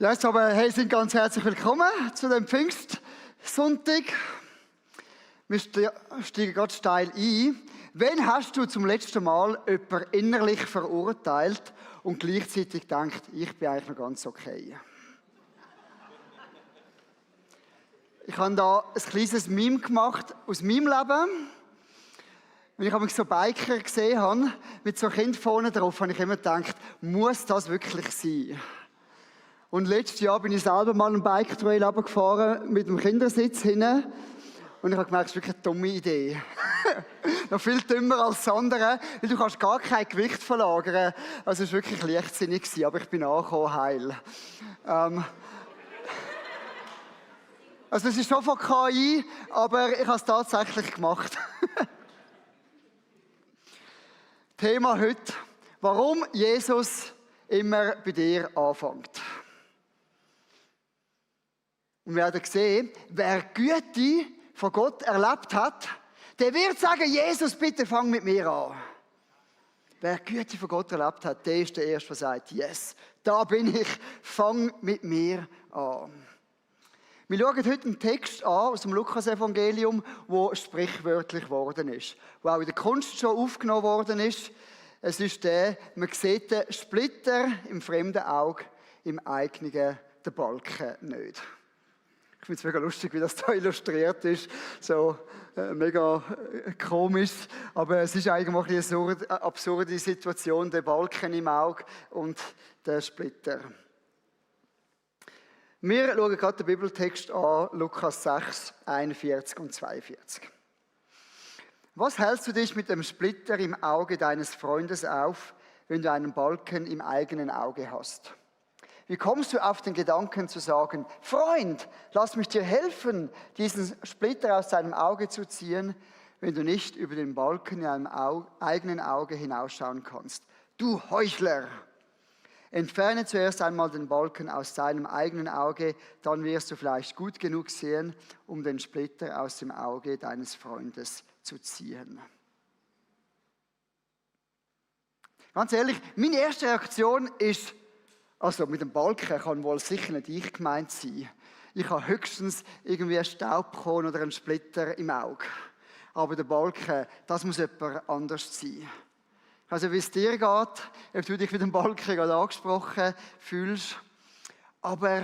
Ja, jetzt aber, hey, sind ganz herzlich willkommen zu dem Pfingstsonntag. Wir steigen gerade steil ein. Wann hast du zum letzten Mal jemanden innerlich verurteilt und gleichzeitig gedacht, ich bin eigentlich noch ganz okay? Ich habe da ein kleines Meme gemacht aus meinem Leben. Wenn ich so Biker gesehen habe, mit so Kind vorne drauf, habe ich immer gedacht, muss das wirklich sein? Und letztes Jahr bin ich selber mal einen Bike-Trail runtergefahren mit dem Kindersitz hinten. Und ich habe gemerkt, das ist wirklich eine dumme Idee. Noch viel dümmer als das andere, weil du kannst gar kein Gewicht verlagern. Also es war wirklich leichtsinnig, aber ich bin angekommen, heil. Also es ist schon von KI, aber ich habe es tatsächlich gemacht. Thema heute, warum Jesus immer bei dir anfängt. Und wir werden sehen, wer Güte von Gott erlebt hat, der wird sagen, Jesus, bitte fang mit mir an. Wer Güte von Gott erlebt hat, der ist der Erste, der sagt, yes, da bin ich, fang mit mir an. Wir schauen heute einen Text an aus dem Lukas-Evangelium, der sprichwörtlich geworden ist, der auch in der Kunst schon aufgenommen worden ist. Es ist der, man sieht den Splitter im fremden Auge, im eigenen den Balken nicht. Ich finde es mega lustig, wie das da illustriert ist. So mega komisch. Aber es ist eigentlich eine absurde Situation, der Balken im Auge und der Splitter. Wir schauen gerade den Bibeltext an, Lukas 6, 41 und 42. Was hältst du dich mit dem Splitter im Auge deines Freundes auf, wenn du einen Balken im eigenen Auge hast? Wie kommst du auf den Gedanken zu sagen, Freund, lass mich dir helfen, diesen Splitter aus deinem Auge zu ziehen, wenn du nicht über den Balken in deinem eigenen Auge hinausschauen kannst? Du Heuchler! Entferne zuerst einmal den Balken aus deinem eigenen Auge, dann wirst du vielleicht gut genug sehen, um den Splitter aus dem Auge deines Freundes zu ziehen. Ganz ehrlich, meine erste Reaktion ist, also mit dem Balken kann wohl sicher nicht ich gemeint sein. Ich habe höchstens irgendwie einen Staubkorn oder einen Splitter im Auge. Aber der Balken, das muss jemand anders sein. Also wie es dir geht, ob du dich mit dem Balken gerade angesprochen fühlst. Aber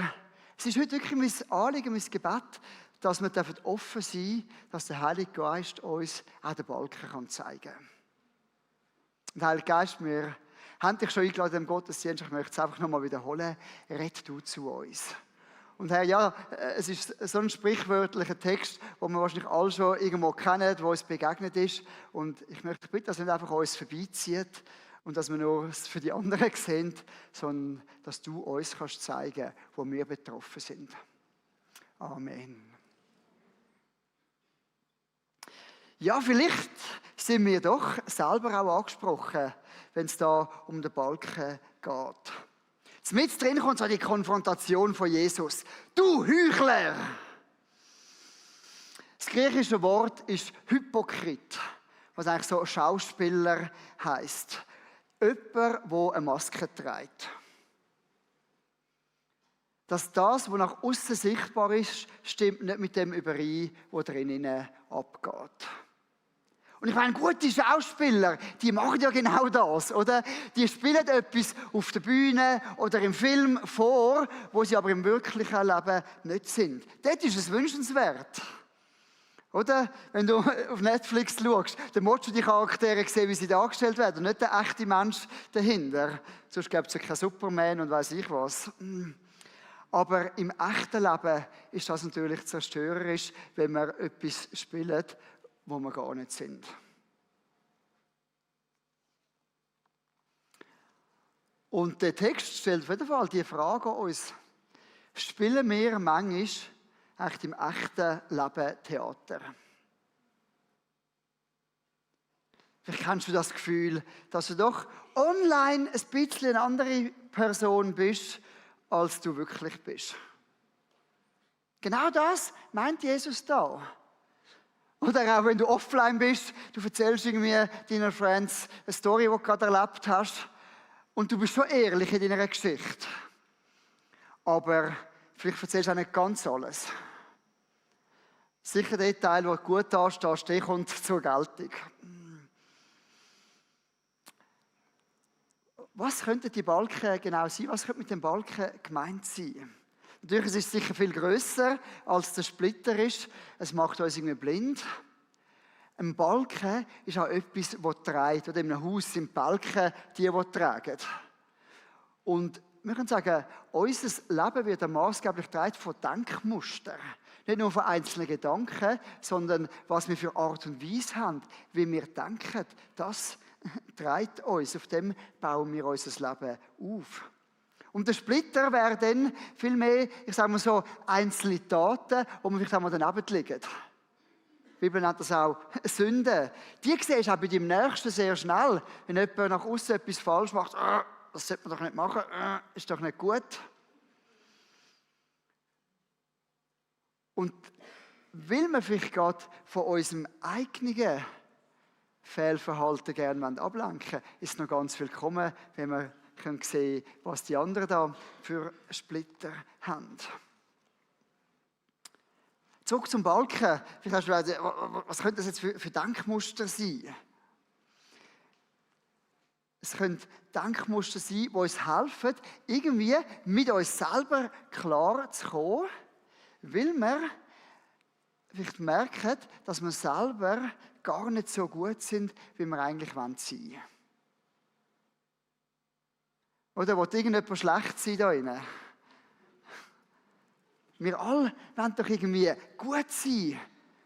es ist heute wirklich mein Anliegen, mein Gebet, dass wir offen sein dürfen, dass der Heilige Geist uns auch den Balken zeigen kann. Und Heilige Geist, wir haben dich schon eingeladen im Gottesdienst, ich möchte es einfach nochmal wiederholen, red du zu uns. Und Herr, ja, es ist so ein sprichwörtlicher Text, den wir wahrscheinlich alle schon irgendwo kennen, der uns begegnet ist. Und ich möchte dich bitten, dass er nicht einfach uns vorbeizieht und dass wir nur es für die anderen sehen, sondern dass du uns kannst zeigen, wo wir betroffen sind. Amen. Ja, vielleicht sind wir doch selber auch angesprochen, wenn es da um den Balken geht. Mit drin kommt so die Konfrontation von Jesus. Du Heuchler! Das griechische Wort ist Hypokrit, was eigentlich so Schauspieler heisst. Jemand, der eine Maske trägt. Dass das, was nach außen sichtbar ist, stimmt nicht mit dem überein, was drinnen abgeht. Und ich meine, gute Schauspieler, die machen ja genau das, oder? Die spielen etwas auf der Bühne oder im Film vor, wo sie aber im wirklichen Leben nicht sind. Dort ist es wünschenswert. Oder? Wenn du auf Netflix schaust, dann musst du die Charaktere sehen, wie sie dargestellt werden, und nicht der echte Mensch dahinter. Sonst gibt es ja keinen Superman und weiss ich was. Aber im echten Leben ist das natürlich zerstörerisch, wenn wir etwas spielen, wo wir gar nicht sind. Und der Text stellt auf jeden Fall die Frage an uns. Spielen wir manchmal echt im echten Leben Theater? Vielleicht kennst du das Gefühl, dass du doch online ein bisschen eine andere Person bist, als du wirklich bist. Genau das meint Jesus da. Oder auch wenn du offline bist, du erzählst irgendwie deinen Friends eine Story, die du gerade erlebt hast, und du bist schon ehrlich in deiner Geschichte. Aber vielleicht erzählst du auch nicht ganz alles. Sicher der Teil, wo du gut dastehst, der kommt zur Geltung. Was könnten die Balken genau sein? Was könnte mit dem Balken gemeint sein? Natürlich ist es sicher viel grösser, als der Splitter ist. Es macht uns irgendwie blind. Ein Balken ist auch etwas, das trägt. Oder in einem Haus sind Balken die tragen. Und wir können sagen, unser Leben wird maßgeblich getragen von Denkmustern. Nicht nur von einzelnen Gedanken, sondern was wir für Art und Weise haben, wie wir denken, das trägt uns. Auf dem bauen wir unser Leben auf. Und der Splitter wäre dann vielmehr, ich sage mal so, einzelne Taten, die man vielleicht einmal daneben liegen. Die Bibel nennt das auch Sünde. Die siehst du auch bei deinem Nächsten sehr schnell. Wenn jemand nach außen etwas falsch macht, das sollte man doch nicht machen, ist doch nicht gut. Und weil wir vielleicht gerade von unserem eigenen Fehlverhalten gerne ablenken wollen, ist noch ganz viel gekommen, wenn wir sehen können, was die anderen da für Splitter haben. Zurück zum Balken. Vielleicht hast du gedacht, was könnte das jetzt für Denkmuster sein? Es können Denkmuster sein, die uns helfen, irgendwie mit uns selber klar zu kommen, weil wir vielleicht merken, dass wir selber gar nicht so gut sind, wie wir eigentlich sein wollen. Oder will irgendjemand schlecht sein da drinnen? Wir alle wollen doch irgendwie gut sein.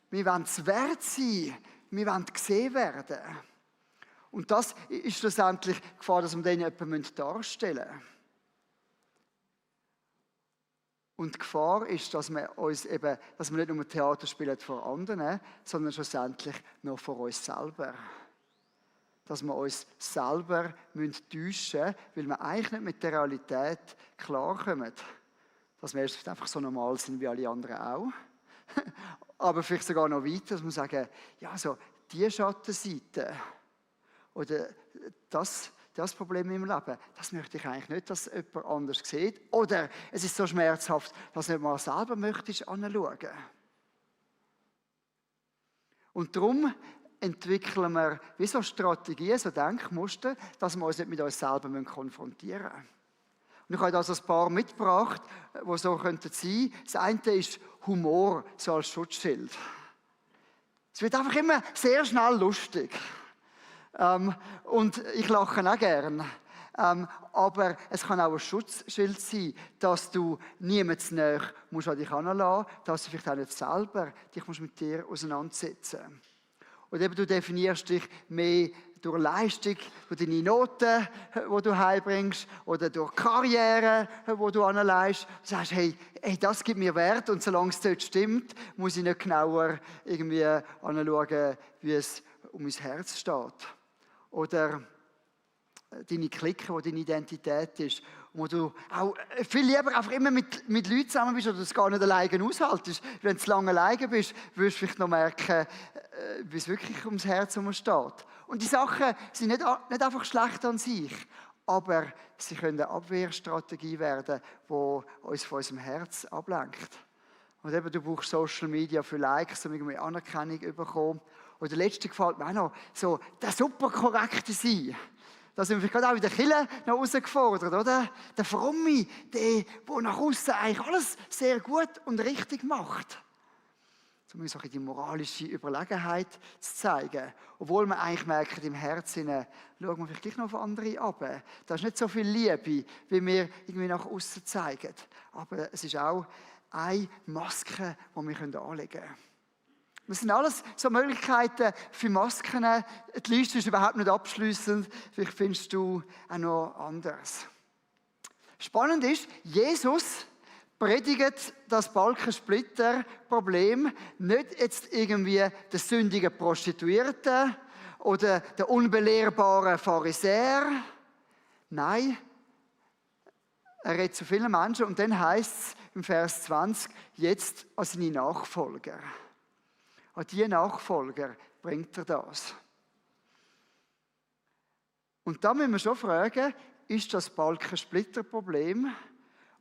Wir wollen es wert sein. Wir wollen gesehen werden. Und das ist schlussendlich die Gefahr, dass wir dann jemanden darstellen müssen. Und die Gefahr ist, dass wir nicht nur Theater spielen vor anderen, sondern schlussendlich noch vor uns selber. Dass wir uns selber täuschen müssen, weil wir eigentlich nicht mit der Realität klarkommen. Dass wir einfach so normal sind wie alle anderen auch. Aber vielleicht sogar noch weiter, dass wir sagen, ja, so die Schattenseite oder das Problem im Leben, das möchte ich eigentlich nicht, dass jemand anders sieht. Oder es ist so schmerzhaft, dass du nicht mal selber möchtest anschauen. Und darum entwickeln wir wie so Strategien, so Denkmuster, dass wir uns nicht mit uns selber konfrontieren müssen. Und ich habe da so ein paar mitgebracht, die so sein könnten. Das eine ist Humor, so als Schutzschild. Es wird einfach immer sehr schnell lustig. Und ich lache auch gern. Aber es kann auch ein Schutzschild sein, dass du niemand zu nahe musst an dich heranlassen, dass du vielleicht auch nicht selber dich mit dir auseinandersetzen musst. Oder eben du definierst dich mehr durch Leistung, durch deine Noten, die du heimbringst, oder durch Karriere, die du anlegst. Du sagst, hey, das gibt mir Wert und solange es dort stimmt, muss ich nicht genauer irgendwie anschauen, wie es um mein Herz steht. Oder deine Clique, wo deine Identität ist, wo du auch viel lieber einfach immer mit Leuten zusammen bist oder das gar nicht alleine aushaltest. Wenn du zu lange alleine bist, wirst du vielleicht noch merken, wie es wirklich ums Herz steht. Und die Sachen sind nicht einfach schlecht an sich, aber sie können eine Abwehrstrategie werden, die uns von unserem Herz ablenkt. Und eben, du brauchst Social Media für Likes, um irgendwie Anerkennung zu bekommen. Und der letzte gefällt mir auch noch, so der super korrekte Sein. Da sind wir vielleicht gerade auch in der Kirche noch herausgefordert, oder? Der Fromme, der nach außen eigentlich alles sehr gut und richtig macht. Zumindest auch die moralische Überlegenheit zu zeigen. Obwohl man eigentlich merkt, im Herzen schauen wir vielleicht gleich noch auf andere ab. Da ist nicht so viel Liebe, wie wir irgendwie nach außen zeigen. Aber es ist auch eine Maske, die wir anlegen können. Das sind alles so Möglichkeiten für Masken. Die Liste ist überhaupt nicht abschliessend. Vielleicht findest du auch noch anderes. Spannend ist, Jesus predigt das Balkensplitter-Problem nicht jetzt irgendwie der sündigen Prostituierten oder der unbelehrbaren Pharisäer. Nein, er redet zu vielen Menschen und dann heißt es im Vers 20, jetzt an seine Nachfolger. An diese Nachfolger bringt er das. Und da müssen wir schon fragen, ist das Balkensplitter-Problem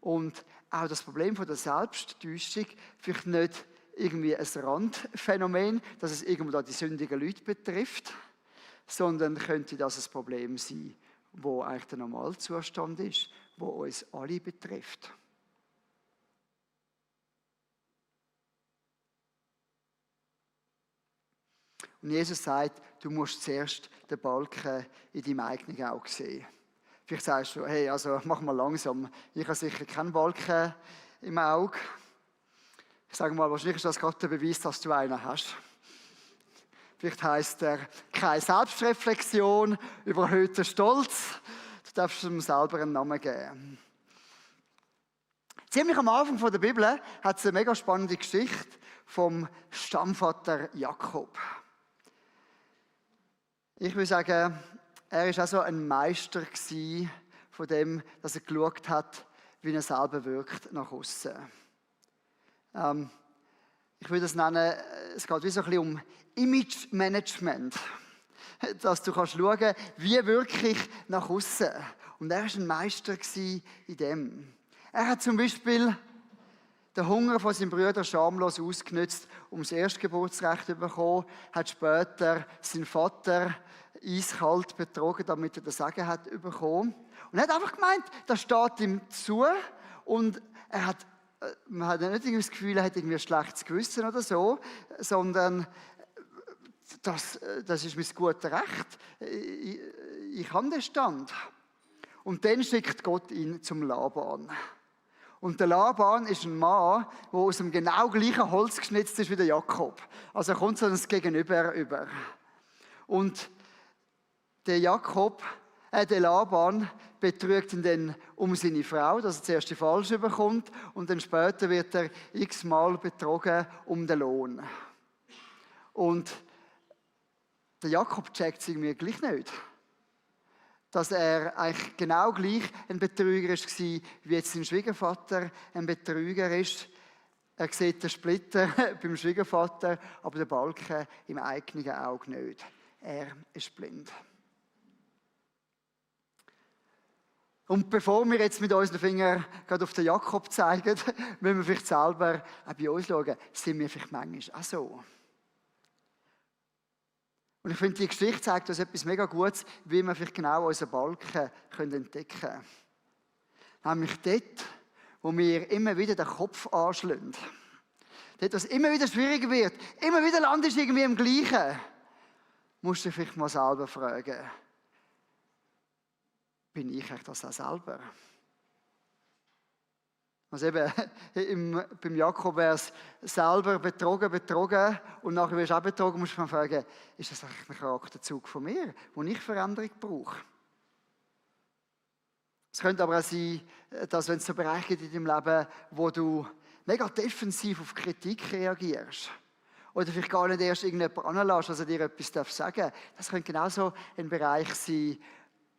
Und auch das Problem von der Selbsttäuschung, vielleicht nicht irgendwie ein Randphänomen, dass es irgendwo da die sündigen Leute betrifft, sondern könnte das ein Problem sein, wo eigentlich der Normalzustand ist, wo uns alle betrifft. Und Jesus sagt, du musst zuerst den Balken in deinem eigenen Auge sehen. Vielleicht sagst du, hey, also mach mal langsam. Ich habe sicher keinen Balken im Auge. Ich sage mal, wahrscheinlich ist das gerade der Beweis, dass du einen hast. Vielleicht heisst er, keine Selbstreflexion, überhöhter Stolz. Du darfst ihm selber einen Namen geben. Ziemlich am Anfang der Bibel hat es eine mega spannende Geschichte vom Stammvater Jakob. Ich würde sagen, er war auch so ein Meister von dem, dass er geschaut hat, wie er selber wirkt nach außen. Ich würde es nennen, es geht wie so ein bisschen um Image-Management. Dass du kannst schauen, wie wirke ich nach außen. Und er war ein Meister in dem. Er hat zum Beispiel den Hunger von seinem Bruder schamlos ausgenutzt, um das Erstgeburtsrecht zu bekommen, hat später seinen Vater eiskalt betrogen, damit er das Sagen hat bekommen. Und er hat einfach gemeint, das steht ihm zu. Und man hat nicht irgendwie das Gefühl, er hat irgendwie ein schlechtes Gewissen oder so, sondern das ist mein gutes Recht. Ich habe den Stand. Und dann schickt Gott ihn zum Laban. Und der Laban ist ein Mann, der aus dem genau gleichen Holz geschnitzt ist wie der Jakob. Also er kommt so das Gegenüber über. Und der Laban betrügt ihn dann um seine Frau, dass er zuerst die Falsche bekommt und dann später wird er x-mal betrogen um den Lohn. Und der Jakob checkt es irgendwie gleich nicht. Dass er eigentlich genau gleich ein Betrüger war, wie jetzt sein Schwiegervater ein Betrüger ist. Er sieht den Splitter beim Schwiegervater, aber den Balken im eigenen Auge nicht. Er ist blind. Und bevor wir jetzt mit unseren Fingern gerade auf den Jakob zeigen, müssen wir vielleicht selber auch bei uns schauen, sind wir vielleicht manchmal auch so. Und ich finde, die Geschichte zeigt uns etwas mega Gutes, wie wir vielleicht genau unseren Balken entdecken können. Nämlich dort, wo wir immer wieder den Kopf anschlagen. Dort, wo es immer wieder schwieriger wird, immer wieder landest du irgendwie im Gleichen. Musst du dich vielleicht mal selber fragen, bin ich eigentlich das auch selber? Also eben, beim Jakob wäre es selber betrogen und nachher wirst du auch betrogen, musst du mal fragen, ist das eigentlich ein Charakterzug von mir, wo ich Veränderung brauche? Es könnte aber auch sein, dass wenn es so Bereiche gibt in deinem Leben, wo du mega defensiv auf Kritik reagierst oder vielleicht gar nicht erst irgendjemand anlässt, dass er dir etwas sagen darf. Das könnte genauso ein Bereich sein,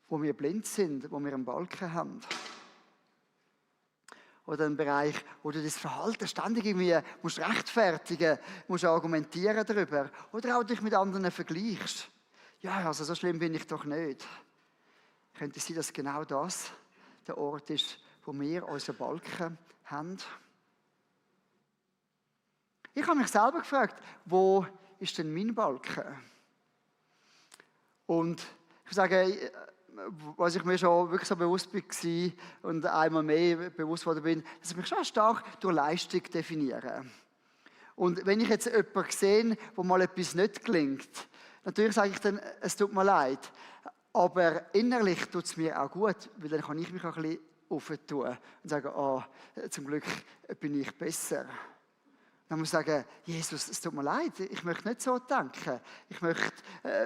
wo wir blind sind, wo wir einen Balken haben. Oder ein Bereich, wo du das Verhalten ständig irgendwie musst rechtfertigen, musst argumentieren darüber. Oder auch dich mit anderen vergleichst. Ja, also so schlimm bin ich doch nicht. Könnte es sein, dass genau das der Ort ist, wo wir unseren Balken haben? Ich habe mich selber gefragt, wo ist denn mein Balken? Und ich sage, was ich mir schon wirklich so bewusst war und einmal mehr bewusst geworden bin, dass ich mich schon stark durch Leistung definiere. Und wenn ich jetzt jemanden sehe, wo mal etwas nicht gelingt, natürlich sage ich dann, es tut mir leid, aber innerlich tut es mir auch gut, weil dann kann ich mich auch ein bisschen aufentun und sagen, zum Glück bin ich besser. Dann muss ich sagen, Jesus, es tut mir leid, ich möchte nicht so denken. Ich möchte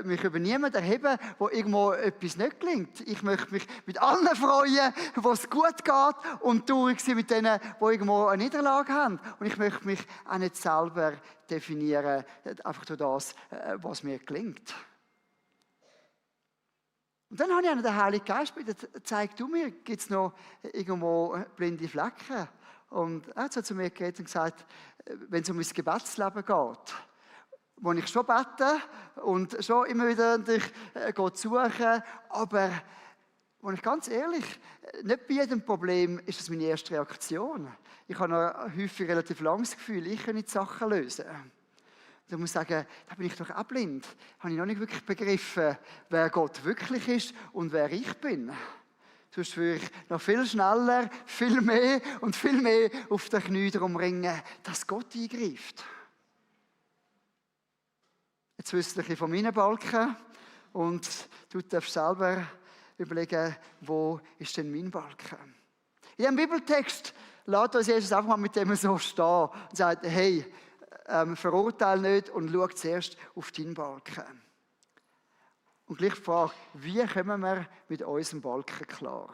mich über niemanden erheben, wo irgendwo etwas nicht gelingt. Ich möchte mich mit allen freuen, wo es gut geht und traurig sein mit denen, die irgendwo eine Niederlage haben. Und ich möchte mich auch nicht selber definieren, einfach durch das, was mir gelingt. Und dann habe ich an den Heiligen Geist gebeten, zeig du mir, gibt es noch irgendwo blinde Flecken? Und er hat so zu mir geredet und gesagt, wenn es um mein Gebetsleben geht, wo ich schon bete und schon immer wieder Gott suche, aber wo ich ganz ehrlich, nicht bei jedem Problem ist das meine erste Reaktion. Ich habe noch häufig relativ langes Gefühl, ich kann nicht Sachen lösen. Ich muss sagen, da bin ich doch auch blind. Habe ich noch nicht wirklich begriffen, wer Gott wirklich ist und wer ich bin. Sonst würde ich noch viel schneller, viel mehr und viel mehr auf den Knien darum ringen, dass Gott eingreift. Jetzt wisst ihr von meinen Balken und du darfst selber überlegen, wo ist denn mein Balken? In diesem Bibeltext lässt uns Jesus einfach mal mit dem so stehen und sagt, hey, verurteile nicht und schau zuerst auf deinen Balken. Und gleich die Frage, wie kommen wir mit unserem Balken klar?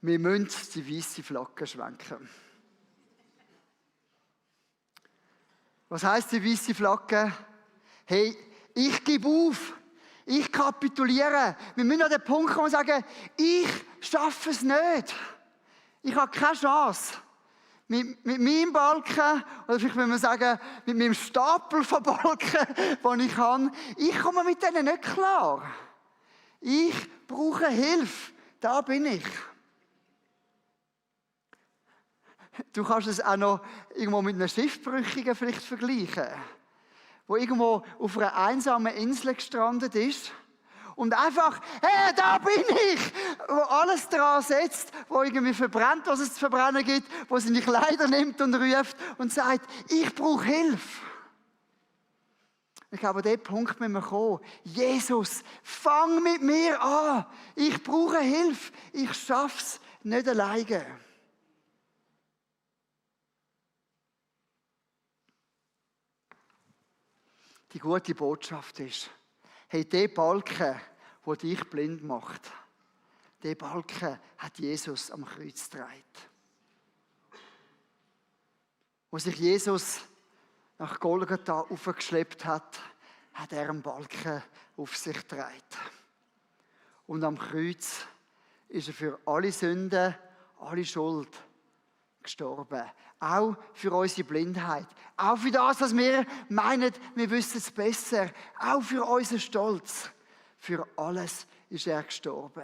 Wir müssen die weiße Flagge schwenken. Was heisst die weiße Flagge? Hey, ich gebe auf. Ich kapituliere. Wir müssen an den Punkt kommen und sagen, ich schaffe es nicht. Ich habe keine Chance. Mit meinem Balken, oder vielleicht will man sagen, mit meinem Stapel von Balken, den ich habe, ich komme mit denen nicht klar. Ich brauche Hilfe. Da bin ich. Du kannst es auch noch irgendwo mit einem Schiffbrüchigen vielleicht vergleichen, wo irgendwo auf einer einsamen Insel gestrandet ist und einfach, hey, da bin ich, wo alles dran setzt, wo irgendwie verbrennt, was es zu verbrennen gibt, wo seine Kleider nimmt und ruft und sagt, ich brauche Hilfe. Ich glaube, an diesen Punkt müssen wir kommen. Jesus, fang mit mir an. Ich brauche Hilfe. Ich schaffe es nicht alleine. Die gute Botschaft ist, hey, der Balken, der dich blind macht, der Balken hat Jesus am Kreuz getragen. Wo sich Jesus nach Golgatha aufgeschleppt hat, hat er einen Balken auf sich getragen. Und am Kreuz ist er für alle Sünden, alle Schuld gestorben. Auch für unsere Blindheit. Auch für das, was wir meinen, wir wissen es besser. Auch für unseren Stolz. Für alles ist er gestorben.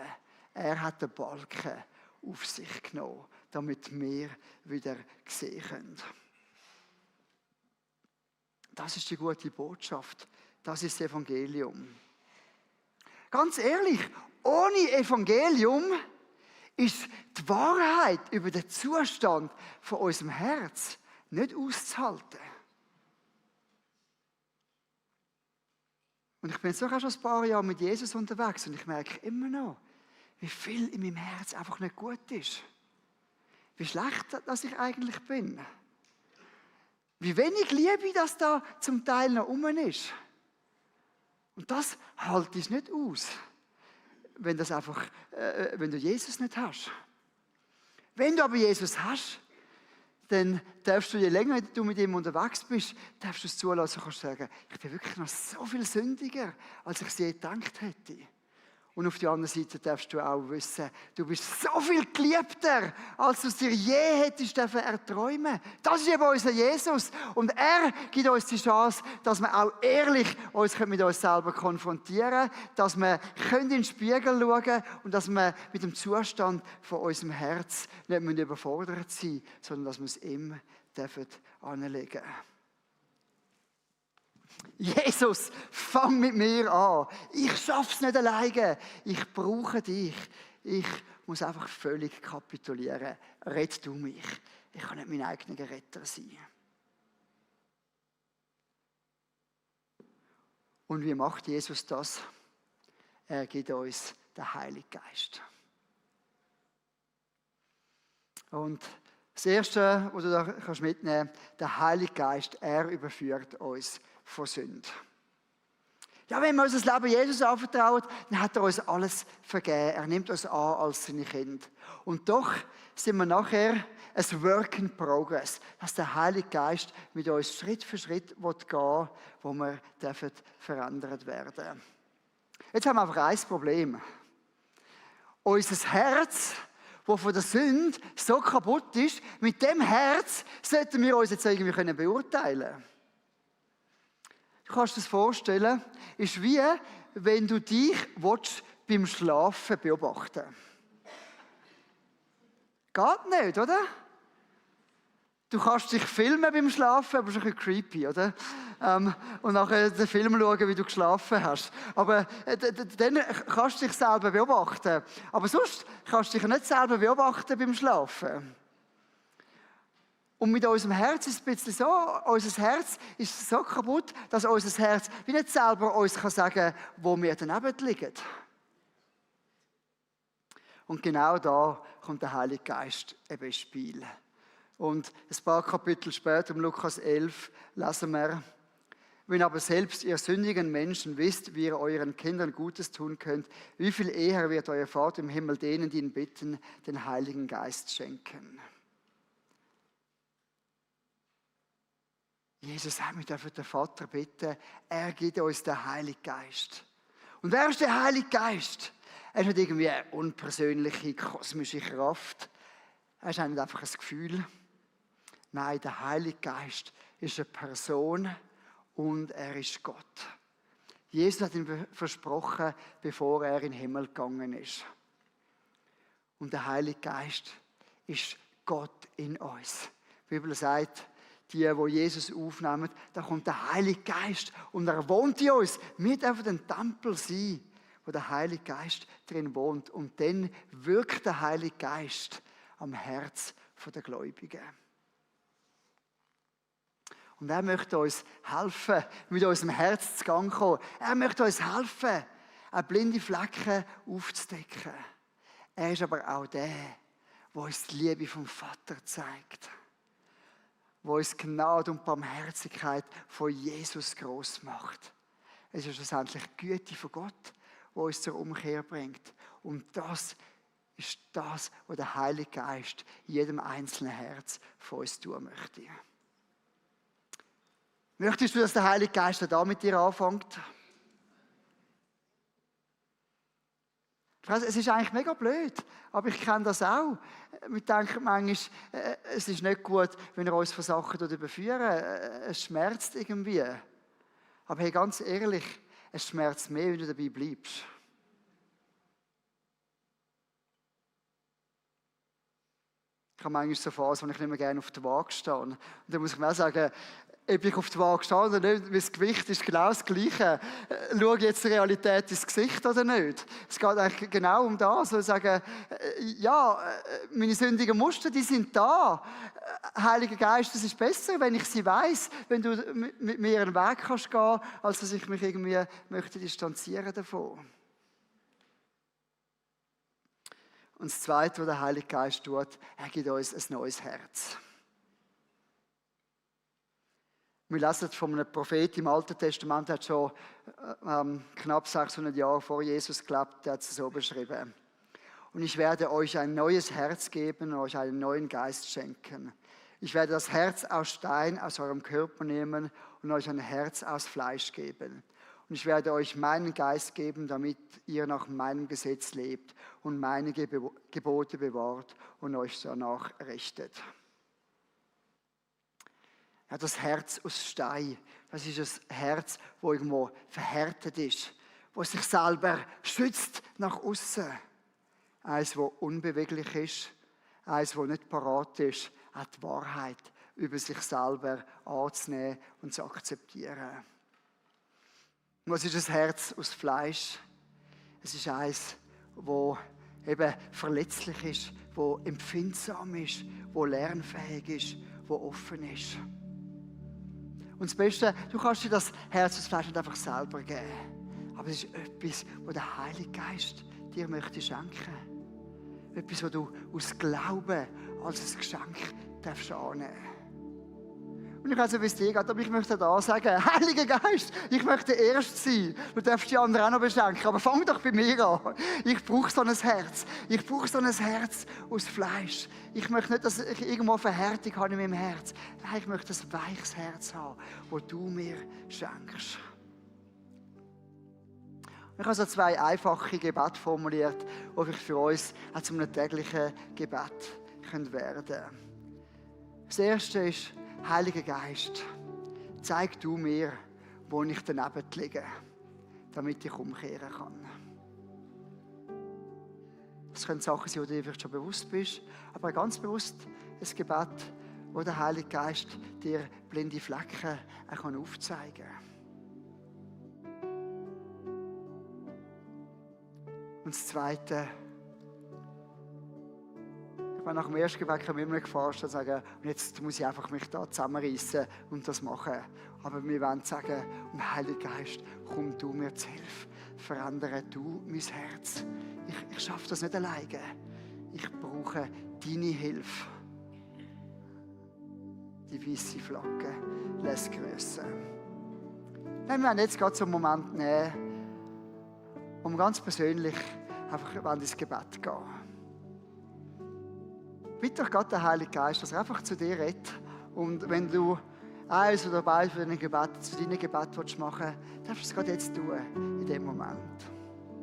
Er hat den Balken auf sich genommen, damit wir wieder sehen können. Das ist die gute Botschaft. Das ist das Evangelium. Ganz ehrlich, ohne Evangelium ist die Wahrheit über den Zustand von unserem Herz nicht auszuhalten. Und ich bin jetzt auch schon ein paar Jahre mit Jesus unterwegs und ich merke immer noch, wie viel in meinem Herz einfach nicht gut ist. Wie schlecht dass ich eigentlich bin. Wie wenig Liebe das da zum Teil noch rum ist. Und das halte ich nicht aus, wenn du Jesus nicht hast. Wenn du aber Jesus hast, dann darfst du, je länger du mit ihm unterwegs bist, darfst du es zulassen und kannst sagen, ich bin wirklich noch so viel sündiger, als ich es je gedacht hätte. Und auf der anderen Seite darfst du auch wissen, du bist so viel geliebter, als du es dir je hättest erträumen. Das ist eben unser Jesus. Und er gibt uns die Chance, dass wir auch ehrlich uns mit uns selber konfrontieren können, dass wir in den Spiegel schauen können und dass wir mit dem Zustand von unserem Herz nicht überfordert sein müssen, sondern dass wir es ihm anlegen dürfen. Jesus, fang mit mir an. Ich schaff's nicht alleine. Ich brauche dich. Ich muss einfach völlig kapitulieren. Rett du mich. Ich kann nicht mein eigener Retter sein. Und wie macht Jesus das? Er gibt uns den Heiligen Geist. Und das Erste, was du da mitnehmen kannst, der Heilige Geist, er überführt uns von Sünde. Ja, wenn wir unser Leben Jesus anvertrauen, dann hat er uns alles vergeben. Er nimmt uns an als seine Kinder. Und doch sind wir nachher ein Work in Progress, dass der Heilige Geist mit uns Schritt für Schritt gehen will, wo wir verändert werden. Jetzt haben wir einfach ein Problem. Unser Herz, das von der Sünde so kaputt ist, mit dem Herz sollten wir uns jetzt irgendwie beurteilen können. Du kannst dir das vorstellen, ist wie, wenn du dich beim Schlafen beobachten willst. Geht nicht, oder? Du kannst dich filmen beim Schlafen, aber das ist ein bisschen creepy, oder? Und nachher den Film schauen, wie du geschlafen hast. Aber dann kannst du dich selber beobachten. Aber sonst kannst du dich nicht selber beobachten beim Schlafen. Und mit unserem Herz ist es ein bisschen so, unser Herz ist so kaputt, dass unser Herz wie nicht selber uns sagen kann, wo wir daneben liegen. Und genau da kommt der Heilige Geist eben ins Spiel. Und ein paar Kapitel später, im Lukas 11, lesen wir: Wenn aber selbst ihr sündigen Menschen wisst, wie ihr euren Kindern Gutes tun könnt, wie viel eher wird euer Vater im Himmel denen, die ihn bitten, den Heiligen Geist schenken. Jesus sagt, wir dürfen den Vater bitten, er gibt uns den Heiligen Geist. Und wer ist der Heilige Geist? Er ist nicht irgendwie eine unpersönliche, kosmische Kraft. Er ist nicht einfach ein Gefühl. Nein, der Heilige Geist ist eine Person und er ist Gott. Jesus hat ihm versprochen, bevor er in den Himmel gegangen ist. Und der Heilige Geist ist Gott in uns. Die Bibel sagt, die Jesus aufnehmen, da kommt der Heilige Geist und er wohnt in uns. Wir dürfen ein Tempel sein, wo der Heilige Geist drin wohnt. Und dann wirkt der Heilige Geist am Herz der Gläubigen. Und er möchte uns helfen, mit unserem Herz zu Gang kommen. Er möchte uns helfen, auch blinde Flecken aufzudecken. Er ist aber auch der uns die Liebe vom Vater zeigt. Wo uns Gnade und Barmherzigkeit von Jesus gross macht. Es ist schlussendlich die Güte von Gott, die uns zur Umkehr bringt. Und das ist das, was der Heilige Geist in jedem einzelnen Herz von uns tun möchte. Möchtest du, dass der Heilige Geist da mit dir anfängt? Es ist eigentlich mega blöd, aber ich kenne das auch. Wir denken manchmal, es ist nicht gut, wenn er uns von Sachen überführen. Es schmerzt irgendwie. Aber hey, ganz ehrlich, es schmerzt mehr, wenn du dabei bleibst. Ich habe manchmal so Phasen, wo ich nicht mehr gerne auf der Waage stehe. Und dann muss ich mir auch sagen, ob ich auf der Waage stehe oder nicht, das Gewicht ist genau das Gleiche. Schaue ich jetzt die Realität ins Gesicht oder nicht? Es geht eigentlich genau um das. So sagen, ja, meine sündigen Muster, die sind da. Heiliger Geist, es ist besser, wenn ich sie weiss, wenn du mit mir einen Weg kannst gehen, als dass ich mich irgendwie möchte distanzieren davon. Und das Zweite, was der Heilige Geist tut, er gibt uns ein neues Herz. Wir lesen von einem Propheten im Alten Testament, der hat schon knapp 600 Jahre vor Jesus gelebt, der hat es so beschrieben. Und ich werde euch ein neues Herz geben und euch einen neuen Geist schenken. Ich werde das Herz aus Stein aus eurem Körper nehmen und euch ein Herz aus Fleisch geben. Und ich werde euch meinen Geist geben, damit ihr nach meinem Gesetz lebt und meine Gebote bewahrt und euch danach richtet. Ja, das Herz aus Stein, das ist das Herz, das irgendwo verhärtet ist, das sich selber schützt nach außen. Eins, das unbeweglich ist, eins, das nicht parat ist, auch die Wahrheit über sich selber anzunehmen und zu akzeptieren. Und was ist das Herz aus Fleisch? Es ist eins, das eben verletzlich ist, das empfindsam ist, das lernfähig ist, das offen ist. Und das Beste, du kannst dir das Herz aus Fleisch nicht einfach selber geben. Aber es ist etwas, was der Heilige Geist dir möchte schenken. Etwas, was du aus Glauben als ein Geschenk darfst annehmen. Und ich weiß nicht, wie es dir geht, aber ich möchte da sagen, Heiliger Geist, ich möchte erst sein. Du darfst die anderen auch noch beschenken, aber fang doch bei mir an. Ich brauche so ein Herz. Ich brauche so ein Herz aus Fleisch. Ich möchte nicht, dass ich irgendwo Verhärtung habe in meinem Herz. Nein, ich möchte ein weiches Herz haben, das du mir schenkst. Ich habe so 2 einfache Gebete formuliert, die vielleicht für uns auch zu einem täglichen Gebet werden können. Das erste ist, Heiliger Geist, zeig du mir, wo ich daneben liege, damit ich umkehren kann. Das können Sachen sein, die du dir vielleicht schon bewusst bist, aber ganz bewusst ein Gebet, wo der Heilige Geist dir blinde Flecken auch aufzeigen kann. Und das Zweite, ich war nach dem ersten Gebet immer gefasst und sagen, jetzt muss ich einfach mich da zusammenreissen und das machen. Aber wir wollen sagen, Heiliger Geist, komm du mir zu Hilfe, verändere du mein Herz. Ich schaffe das nicht alleine. Ich brauche deine Hilfe. Die weiße Flagge lässt grüßen. Wir werden jetzt gerade so einen Moment nehmen, um ganz persönlich einfach ins Gebet zu gehen. Bitte doch Gott, der Heilige Geist, dass er einfach zu dir redet. Und wenn du eins oder beide für deine Gebet, zu deinen Gebet machen willst, darfst du es gerade jetzt tun, in dem Moment.